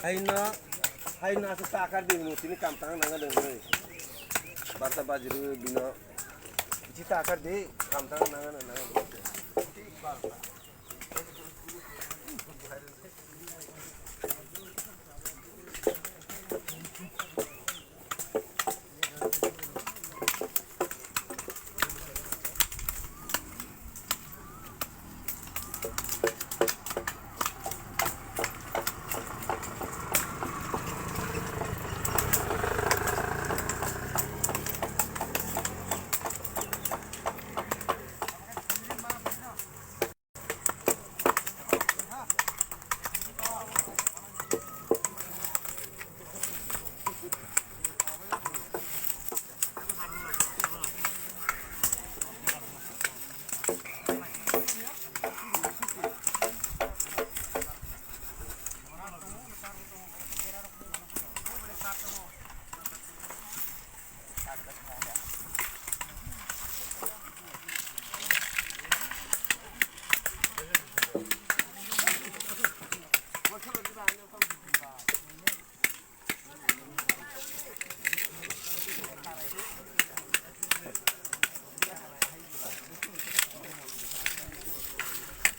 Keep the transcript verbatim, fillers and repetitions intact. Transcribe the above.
Haino, haino asa takar di, mutini kam tang nang nang nang. Barta bajiru bino. Isi takar di, kam tang nang nang nang. Barta.